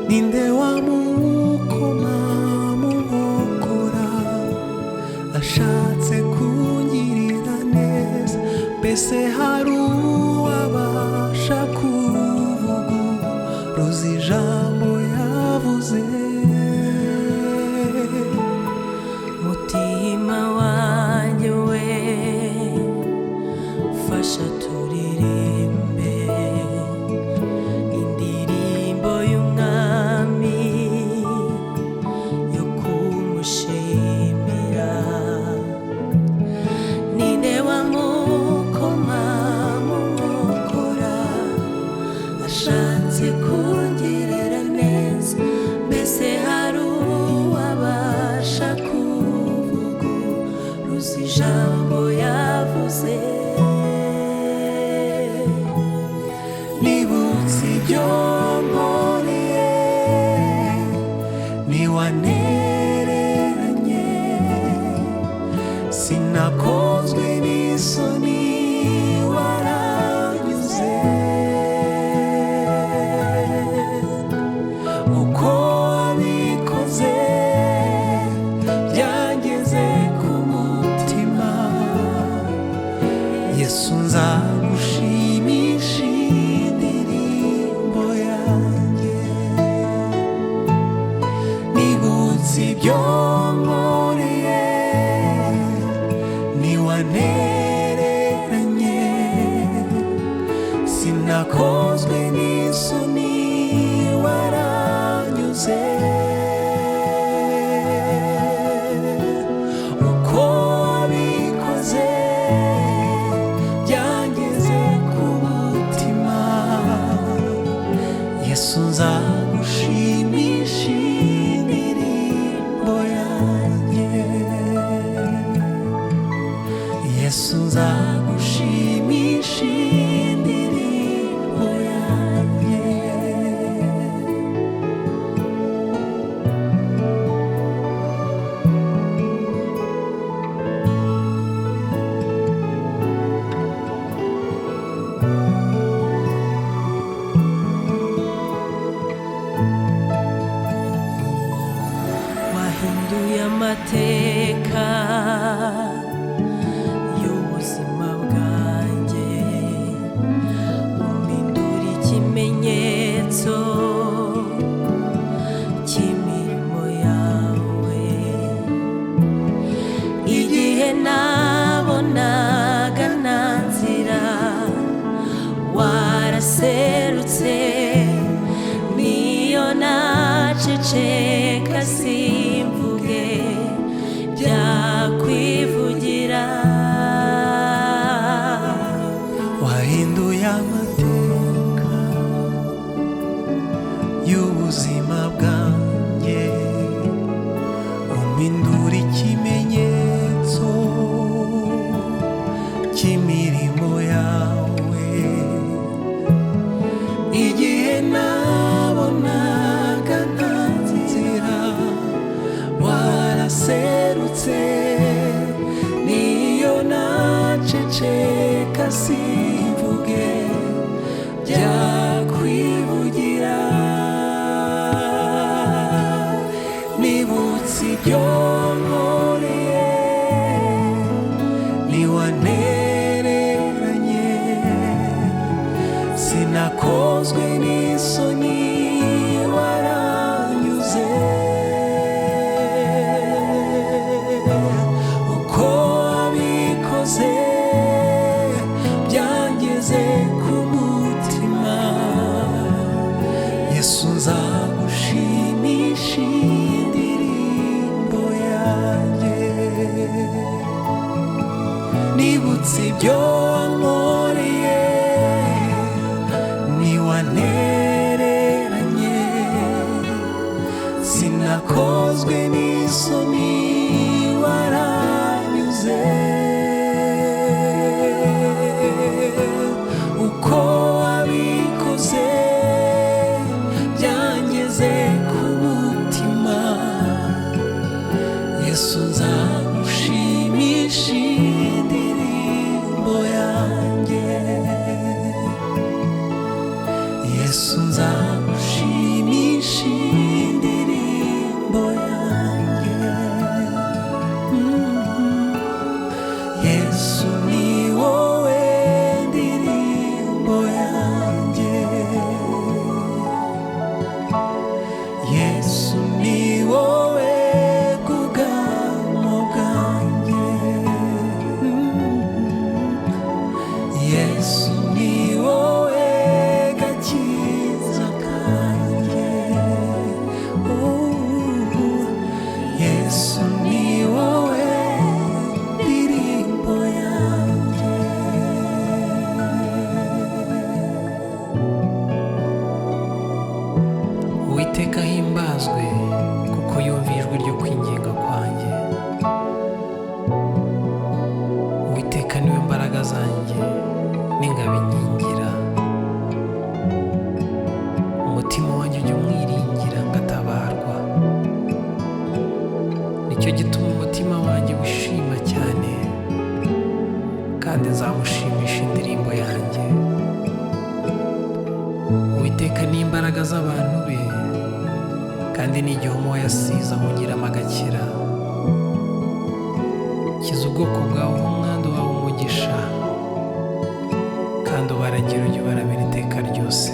Ninde wamukoma mu nkokora ashatse kungirira neza? Mbese hari uwabasha kuvuguruza ijambo yavuze? Mutima wanjye we, fasha turirimbe indirimbo y'umwami yo kumushimira. Ninde wamukoma mu nkokora ashatse kungirira neza? Mbese hari uwabasha kuvuguruza ijambo yavuze? Nibutse ibyo nkoreye, ntiwantereranye, sinakozwe n'isoni, waranyuze. Uko wabikoze byangeze ku mutima. Yesu, nzagushimisha indirimbo yanjye. Nibutse ibyo nkoreye, ntiwantereranye, sinakozwe n'isoni, waranyuze. Uko wabikoze byangeze ku mutima. Yesu, nzagushimisha indirimbo yanjye. Yesu, nzagushimisha indirimbo yanjye. Wahinduye amateka y'ubuzima bwanjye, umpindura ikimenyetso cy'imirimo yawe. Igihe nabonaga nta nzira, waraserutse, niyo naceceka simvuge, byakwivugira. Wahinduye amateka y'ubuzima bwanjye, umpindura ikimenyetso cy'imirimo yawe. Igihe nabonaga nta nzira, waraserutse, niyo naceceka simvuge, byakwivugira. Nibutse ibyo nkoreye, ntiwantereranye, sinakozwe n'isoni, waranyuze. Uko wabikoze byangeze ku mutima. Yesu, nzagushimisha indirimbo yanjye. Nibutse ibyo wankoreye, ntiwantereranye, sinakozwe n'isoni, waranyuze. Uko wabikoze byangeze ku mutima. Yesu, nzagushimisha indirimbo yanjye. Yesu, nzagushimisha. Uwiteka ahimbazwe kuko yumviye ijwi ryo kwinginga kwanjye. Uwiteka niwe mbaraga zanjye n'ingabo inkingira. Umutima wanjye ujya umwiringira ngatabarwa. Nicyo gituma umutima wanjye wishima cyane, kandi nzamushimisha indirimbo yanjye. Uwiteka ni imbaraga z'abantu be, kandi ni igihome yasize ahungiramo agakira. Kiza ubwoko bwawe umwandu wawe umugisha, kandi ubaragire ujye ubaramira iteka ryose.